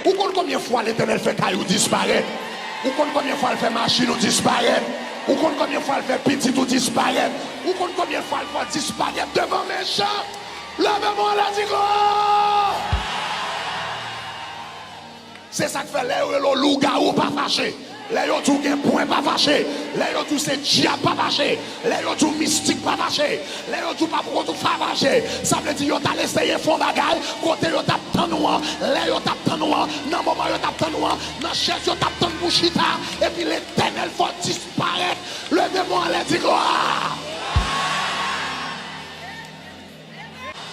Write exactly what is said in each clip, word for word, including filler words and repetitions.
Ou konn konbyen fwa Letènèl fè kay ou disparèt? Ou konn konbyen fwa l fè machin ou disparèt? Ou konn konbyen fwa l fè pitit ou disparèt? Ou konn konbyen fwa l fè w disparèt devan mechan? Leve men w anlè, di glwa! Se sa k fè lè yo rele w lougawou, pa fache. Lè yo di w gen pwen, pa fache. Lè yo di w se dyab, pa fache. Lè yo di w mistik, pa fache. Lè yo di w pa pou kont ou, pa fache. Sa vle di yo t al eseye fè yon bagay kote yo t ap tann ou an. Lè yo t ap tann ou an, nan moman yo t ap tann ou an, nan chèz yo t ap tann pou chita, epi Letènèl fè w disparèt. Leve men w anlè, di glwa!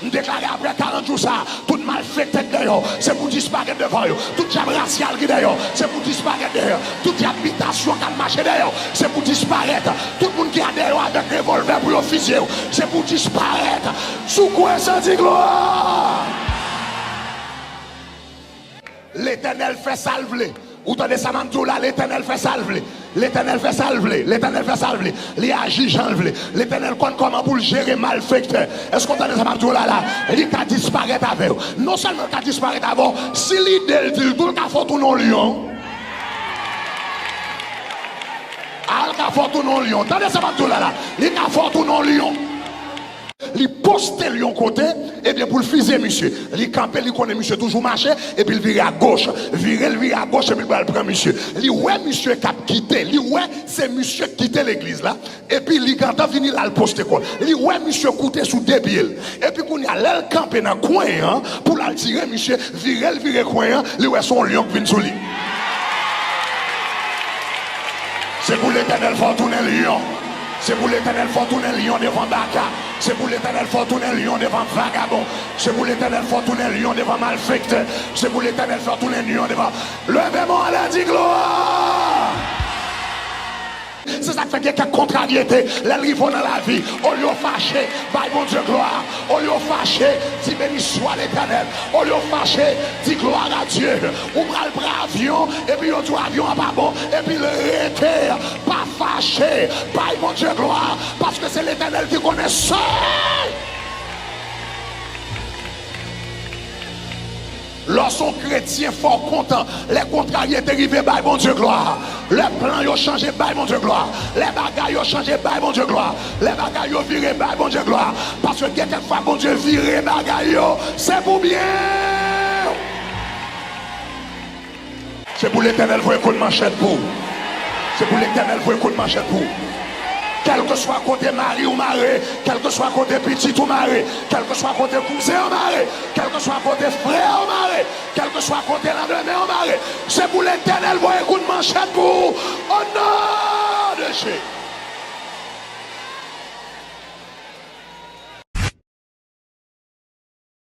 M deklare apre karant jou sa, tout malfektè k dèyè w, se pou disparèt devan yo. Tout dyab rasyal ki dèyè w, se pou disparèt dèyè yo. Tout dyab bitasyon k ap mache dèyè w, se pou disparèt. Tout moun ki a dèyè w avèk revòlvè pou yo fizye w, se pou disparèt. Si w kwè sa, di glwa! Letènèl fè sa l vle. Ou tande sa m ap di w la? Letènèl fè sa l vle. Letènèl fè sa l vle. Letènèl fè sa l vle. Li aji jan l vle. Letènèl konn kòman pou l jere malfektè. Èske w tande sa m ap di w la la? Li ka disparèt avè w. Non sèlman l ka disparèt avè w, si lide l di l tou, l ka fè w tounen yon lyon. A, l ka fè w tounen yon lyon. Tande sa m ap di w la la. Li ka fè w tounen yon lyon. Li poste l yon kote, ebyen, pou l fizye misye. Li kanpe, li konnen misye toujou mache, epi l vire agoch. Vire, l vire agoch, epi l pral pran misye. Li wè misye k ap kite, li wè se misye k kite legliz la, epi li gentan vini la, l poste kò l. Li wè misye koute sou de pye l. Epi kounye a, lè l kanpe nan kwen an, pou l al tire misye, vire, l vire kwen an, li wè se yon lyon k vin sou li. Se pou Letènèl fè w tounen lyon. Se pou Letènèl fè w tounen lyon devan baka. Se pou Letènèl fè w tounen lyon devan vagabon. Se pou Letènèl fè w tounen lyon devan malfektè. Se pou Letènèl fè w tounen lyon devan. Leve men w anlè, di glwa! Se sa k fè gen kèk kontraryete, lè l rive w nan lavi, olye w fache, bay Bondye glwa. Olye w fache, di, "Beni swa Letènèl." Olye w fache, di, "Gloire à Dieu." Ou pral pran avyon, epi yo di w avyon an pa bon, epi l rete. Pa fache, bay Bondye glwa, paske se Letènèl ki konnen sèl. Lè w se yon kretyen, fò w kontan. Lè kontraryete rive, bay Bondye glwa. Lè plan yo chanje, bay Bondye glwa. Lè bagay yo chanje, bay Bondye glwa. Lè bagay yo vire, bay Bondye glwa. Paske gen kèk fwa Bondye vire bagay yo, se pou byen w. Se pou Letènèl voye kout manchèt pou ou. Se pou Letènèl voye kout manchèt pou ou. Kèlkeswa kote mari w mare, kèlkeswa kote pitit ou mare, kèlkeswa kote kouzen an mare, kèlkeswa kote frè w mare, kèlkeswa kote landemen w mare, se pou Letènèl voye kout manchèt pou ou, o non de Jezi.